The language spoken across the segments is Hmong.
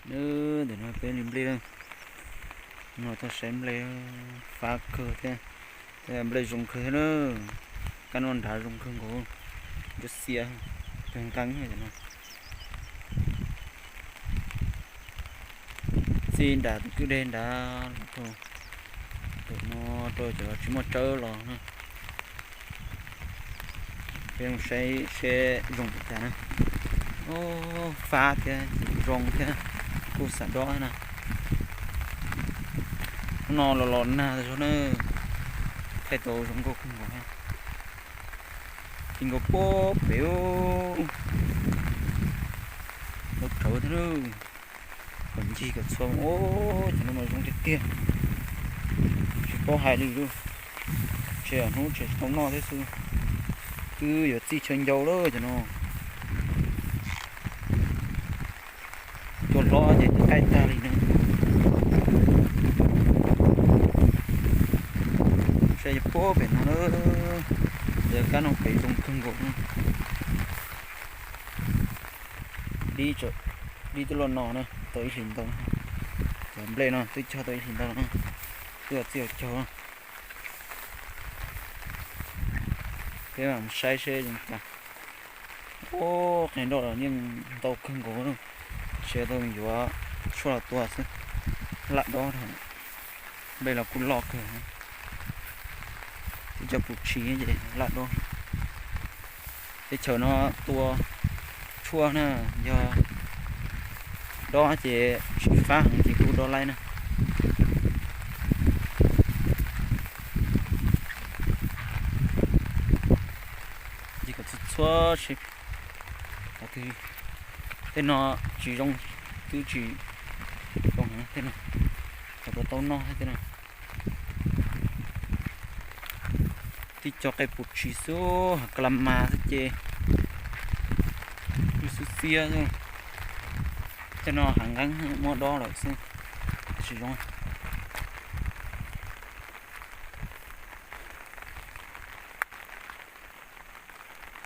Ntawm no peb li nplej, no tuaj saib nplej, fab kawg thiab, nplej zoo kawg thiab na. Kab noj nrad zoo kawg nkaus, ntsuab xiab, kawg nqeeb no. Txij nram tus kwj deg nrad los rau ntawm no, rau cov tsis muaj tsawb los na. Peb mus saib seb zoo li cas na. Fab thiab zoo thiab, kuj xav dob na. Hnub no los los nag zog na, thaij tau zoo nkauj kawg nkaus. Ti nkaus puag pem, tau rhawv thiab. Kom ncig kom txhua, cov no mas zoo tiag tiag, tsis paub hais li lawm. Tshe hnub tshe tsis tau noj thiab xwb, twb yuav txij chaw ncau lawm cov no. Cua hlob ces qaij tag li no. Saib puag pem no na, yog kab noj pem zoo kawg nkaus. Dib twb luaj no na, tau ib hlis ntau. Cov nplej no twb cog tau ib hlis ntau no, twb txij caug. Peb mam mus saib seb zoo cas. Ub, qe nroj los yeej ntau kawg nkaus, sawv daws yuav tshuaj los tua xwb, lam dob. Nplej los kuj loj kawg, tib co pus tshis ces lam dob. Teb chaws no tua tshuaj na, yog dob ces tsis fab heev ces kuj dob laib na. Ces kom txhua txhua seb, tej no tsis zoo, twb tsis zoo heev tej no, kom tau noj tej no. Tib co qe pus tshis xwb, ha ka la mas xwb ces, xwb xiab xwb. Tej no hav nqeeb muab dob lawm xwb, tsis zoo.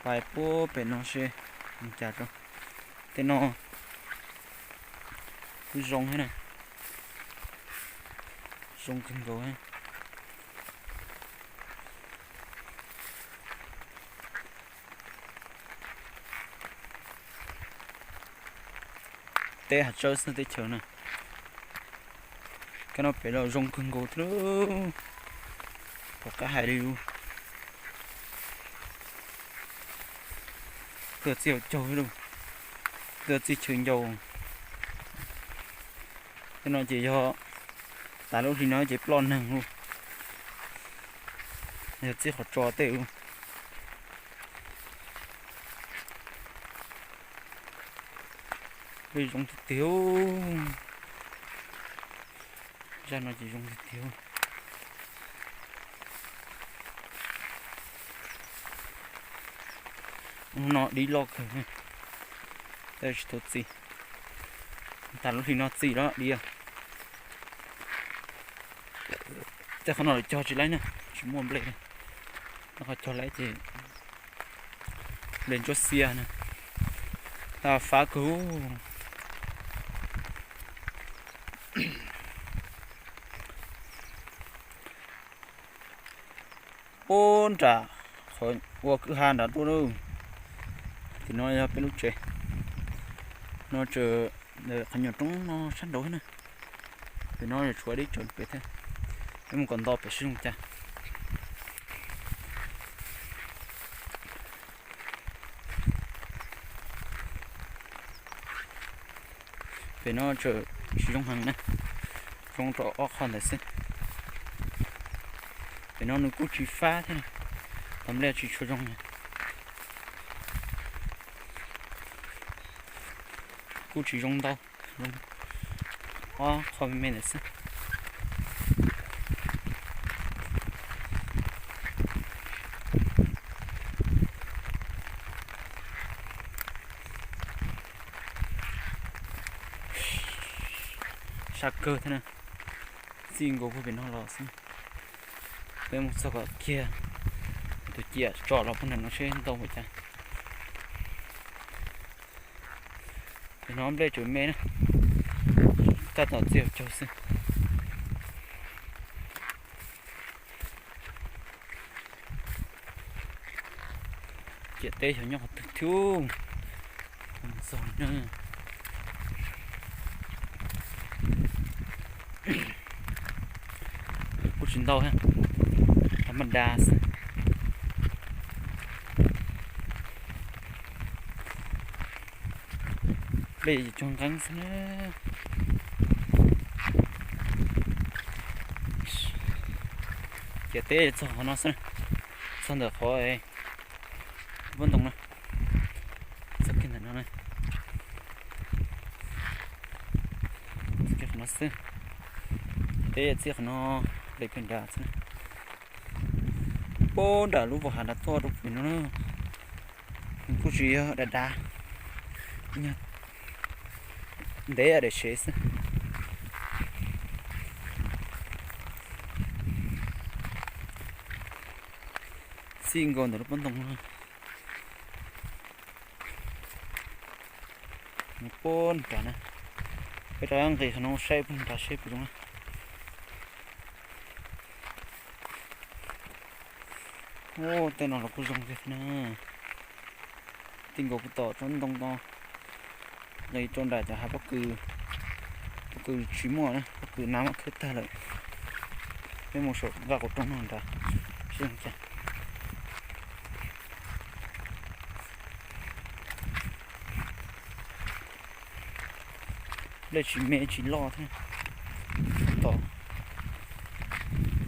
Pais puag pem no seb cas rau. Tej no kuj zoo thiab na, zoo kawg nkaus. Teb hav tsawb xwb teb chaws na. Kab noj pem los zoo kawg nkaus thiab, pom qab hais li lawm. Twb txij caug, twb txij chaw ncau. Tej no ces yog tas lub hli no ces ploj neeg lawm, yog txij qhov tso tej lawm. Zoo tiag tiag, zaj no ces zoo tiag tiag. Hnub no dib loj kawg, tsis tau txi. Tas lub hli no txi lawm dib. Tej qhov no lawv cog tsis laib na, tsis muaj nplej. Qhov cog laib ces nplej ntsuab xiab na, fab kawg. Puag nram qhov ua kwj ha nrad tuaj lawm. Tim no yog peb lub tsev, no tseem qhov nyuag roob no sab nraud na. Pem no yog tshuav deb tsawv pem thiab, peb mus kom nto pem seb zoo cas. Pem no tseem tsis zoo heev na, zoo rau ob qho ntawd xwb. Pem no nws kuj tsis fab thiab, cov nplej tsis tshua zoo, kuj tsis zoo ntau, ob qho me me ntawd xwb. Sab kawg thiab na, txij nkaus puag pem no los xwb. Peb mus txog kom kiag tus ciam tsom los puag nram no seb ntau npaum cas. Pem no nplej tseem me na, Kaj tom txiv caug xwb. Ciam teb xyov nyob qhov twg thiab. Txog na. Kuj tsis ntau thiab, tha ma da xwb. Nplej cug nqeeb xwb na. Ciam teb txog qhov no xwb, txog ntawm qhov pob ntoo na. Txog kiag ntawm no, txog kiag qhov no xwb. Teb txij qhov no, nplej pheej nrad xwb. Puag nram lub vos hav nrad tuaj rau pem no na. Kuj tsis yog dav dav, ntev daim sev xwb. Txij nkaus ntawm lub pob ntoo no, puag nrad na. Peb rov nqis qhov no saib puag nrad seb puas zoo na. Tej no los kuj zoo tiag na. Tij nkaus kuv tom tsob ntoo no, nqis rau nram cov hav pob kws, pob kws tsis muaj na, pob kws nab muab khawb tag lawm. Peb mus saum nqaj qaum roob no nrad seb zoo cas. Nplej tsis me tsis loj thiab, tom,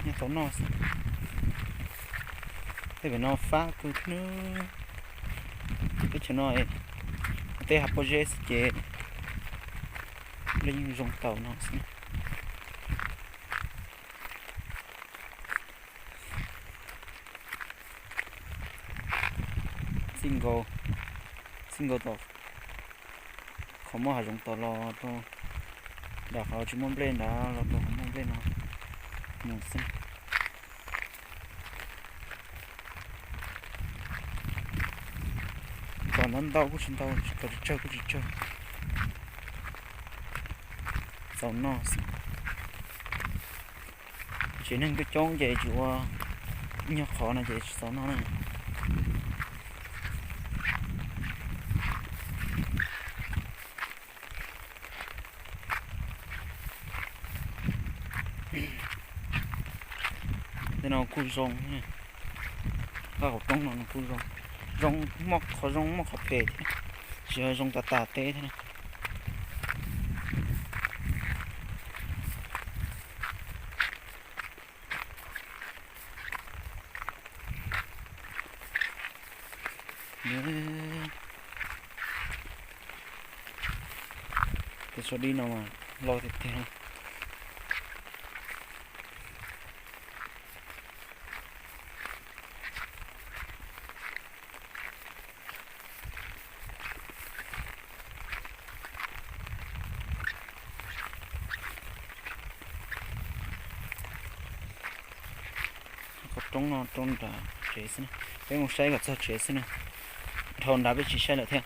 nyob tau noj xwb. Tej pem no fab kawg thiab. Teb chaws no, teb hav pob zeb xwb ces nplej yeej zoo tau no xwb. Txij nkaus, txij nkaus tom qhov muaj hav zoov tom los rau nram qhov tsis muaj nplej nrad los rau qhov muaj nplej no mus xwb. Kom ntau ntau kuj tsis ntau, kom tsawg tsawg kuj tsis tsawg. Txaus noj xwb. Tsev neeg coob coob ces tsis ua, ib nyuag qhov no ces tsis txaus noj na. Tej no kuj zoo, nqaj qaum roob no kuj zoo, zoo muaj qhov zoo muaj qhov phem thiab, tsis yog zoo tas tas teb thiab na. Tej tsho dib no mas loj tiag tiag. Qhov roob no rau nram tsev xwb na. Peb mus saib kom txog tsev xwb na. Dhau nrad peb tsis saib lawm thiab.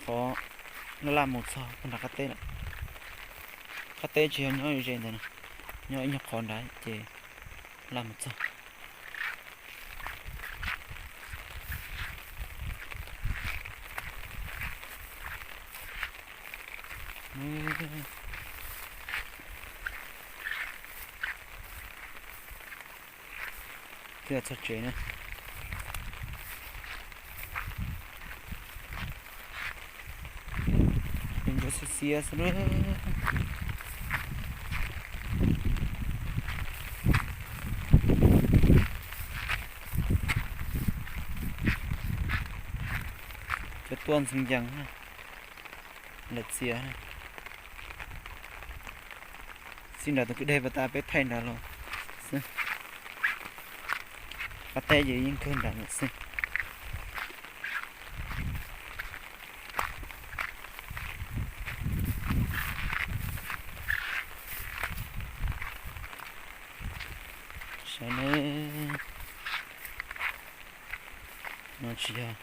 Qhov laj laj mus txog puag nram qab teb lawm. Qab teb tsis yog nyob ze ntawd na, nyob ib nyuag qhov nrad ces laj mus txog. Twb txog tsev na. Ntsuab xiab xiab xwb. Cov tuaj ntxeev ncees, lawm txias. Xij nram tus kwj deg pas tas peb thaij nrad los xwb. Qab teb ces yeej kawg nrad lawm xwb. Saib ne, no tsis yog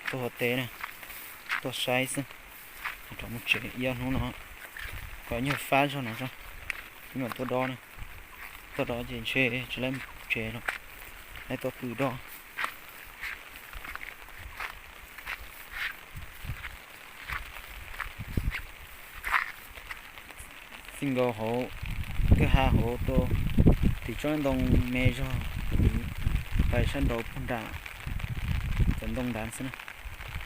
tuaj haus teb na, tuaj saib xwb. Rov mus tsev, ib ob hnub no kom nyuag fab zog no tso, peb mam tuaj dob na. Tuaj dob ces ntshe tsis laib mus tsev lawm, laib tuaj pw dob. Txij nkaus hauv kwj ha hauv rau tim tsob ntoo me zog, pais sab nraud puag nram cov ntoo ntawd xwb na.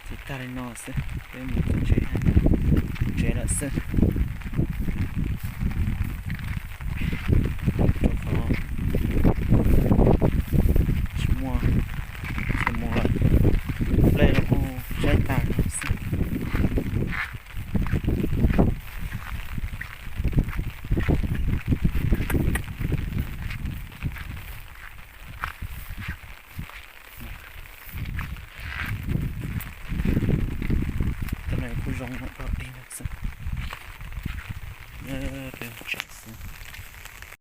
Txiv tag li no xwb, peb mus txog tsev, tsev lawm xwb. Rau qhov tsis muaj chaw mus lawm, nplej los kuj saib tas no xwb. Tej no kuj zoo no, dog dig no xwb.